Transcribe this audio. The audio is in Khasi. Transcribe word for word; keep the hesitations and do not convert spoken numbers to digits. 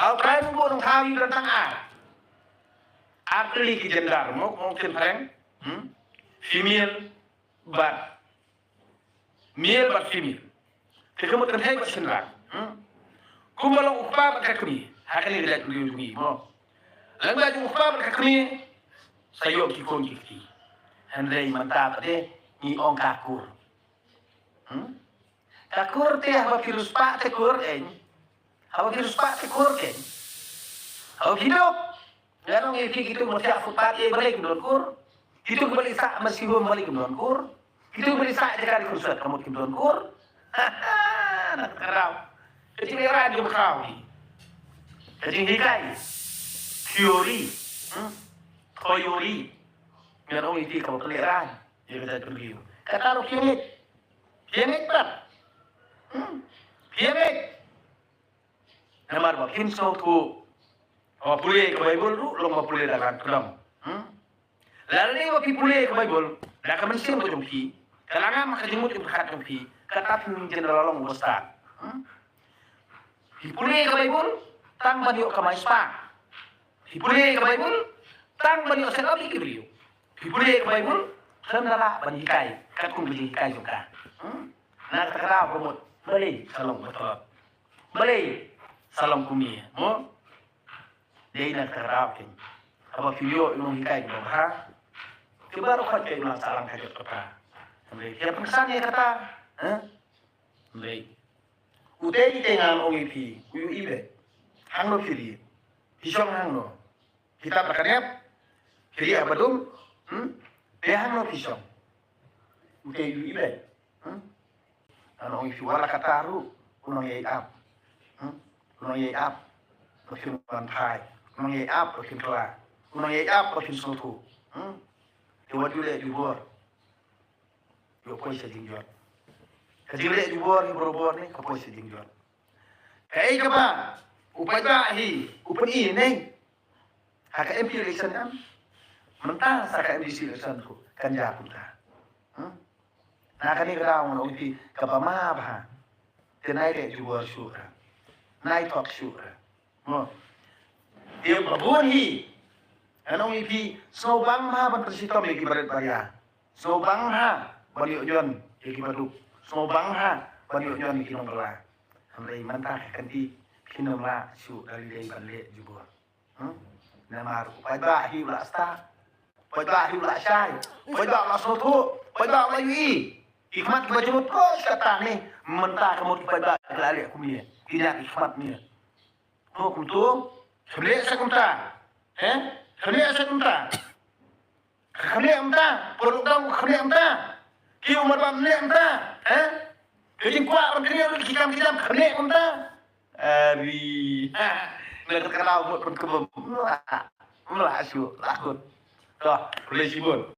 Aw, trai nong bun nong thaw ïa u don tang ar. Ar tylli ki gender mo, mo kin phareng. Hmm? Female bad male bad female. Te ka mut kan thei bad shynrang. Hmm? Kumba long u kpa bad ka kmie. Ha kane ka jaitbynriew jong ngi mo. Lada jong u kpa bad ka kmie, sa ïoh ki khun ki kti. Hynrei mynta pat de ngi ong ka kur. Hmm? Ka kur te haba phi riewspah te kur kein. Haba phi riewspah te kur kein. Haba phi duk. Ngan ong ïa phi, kito kiba thiah footpath ïa balei kim don kur. Kito kiba leit sah marsihum balei kim don kur. Kito kiba leit sah jaka ri khursat ka mut kim don kur. Na kata ka daw ka jingïarap jong ka daw hi. Ka jinghikai. Theory. Hmm? Theory. Ngan ong ïa phi kaba pynlehrain ïa ka jaitbynriew. Kata ruh phi ngeit. Phi ngeit pat. Hmm? Phi ngeit. Namar ba phin sngewthuh ba pule ka Baibl ruh long ba pule da ka klam. Hmm? Lada dei ba phi pule ka Baibl da ka mynsiem ka jong phi, ka la ngam ha ka jingmut jingpyrkhat jong phi, kata phin ïeng jin da la long uba stad. Hmm? Phi pule ka Baibl tang ban ïoh kamai spah. Phi pule ka Baibl tang ban ïoh set up ïa ki briew. Phi pule ka Baibl khlem da lah ban hikai katkum ka jinghikai jong ka. Hmm? Na kata ka daw ka mut balei sa long uba tlot. Balei sa long kumne mo? Dei na kata ka daw kein. Haba phi ïoh ïa u nonghikai uba bha, ki baroh khoit kein u la sah lang ka jot kata. Hynrei phi ïa pynksan ïa kata. Hynrei utei te ngan ong ïa phi, u ïohi beit. Hangno phi rieh? Phi shong hangno? Phi tap da ka nep? Phi rieh ha ba dum? Hmm? Te hangno phi shong? Utei u ïohi beit. Hmm? Ngan ong ïa phi, wat la katta ruh u nongïaid ap. Hmm? U nongïaid ap ba phin wan phai. U nongïaid ap ba phin kylla. U nongïaid ap ba phin sngewthuh. Hmm? Te wat ju leh jubor. Ïoh poi sha jingjot. Ka jingleh jubor hi barabor ne ka poi sha jingjot. Kaei kaba u paidbah hi u pyni ne ha ka M P election em? Mynta sa ka M D C election ruh kan jia kumta. Hmm? Na kane ka daw ngan ong ïa phi kaba ma bha. Te nai leh jubor shuh ra. Nai thok shuh ra. Mo. Te ba bun hi. Ngan ong ïa phi sngewbang bha ban pynshitom ïa ki barit baria. Sngewbang bha ban ïoh ñion ïa ki baduk. Sngewbang bha ban ïoh ñion ïa ki nongbylla. Hynrei mynta ka kynti phin ym lah shuh da lei dei ban leh jubor. Hmm? Namar u paidbah hi u la stad. U paidbah hi u la shai. U paidbah u la sngewthuh. U paidbah u la ïohi. Ki khmat kiba jingmut ko shi katta ne mynta ka mut ki paidbah ki la leh kumne. Ki ñiah ki khmat ne. Ko kumto. Khyllem sa kumta. He? Khyllem sa kumta. Khyllem kumta. Por lockdown khyllem kumta. Ki umar bam khyllem kumta. He? Ki jingkwah ban khyllem ki kam ki jam khyllem kumta. Ari. Na kata ka daw mut pun kebum. Mla. Mla shu. Lakut. Toh, boleh sibun.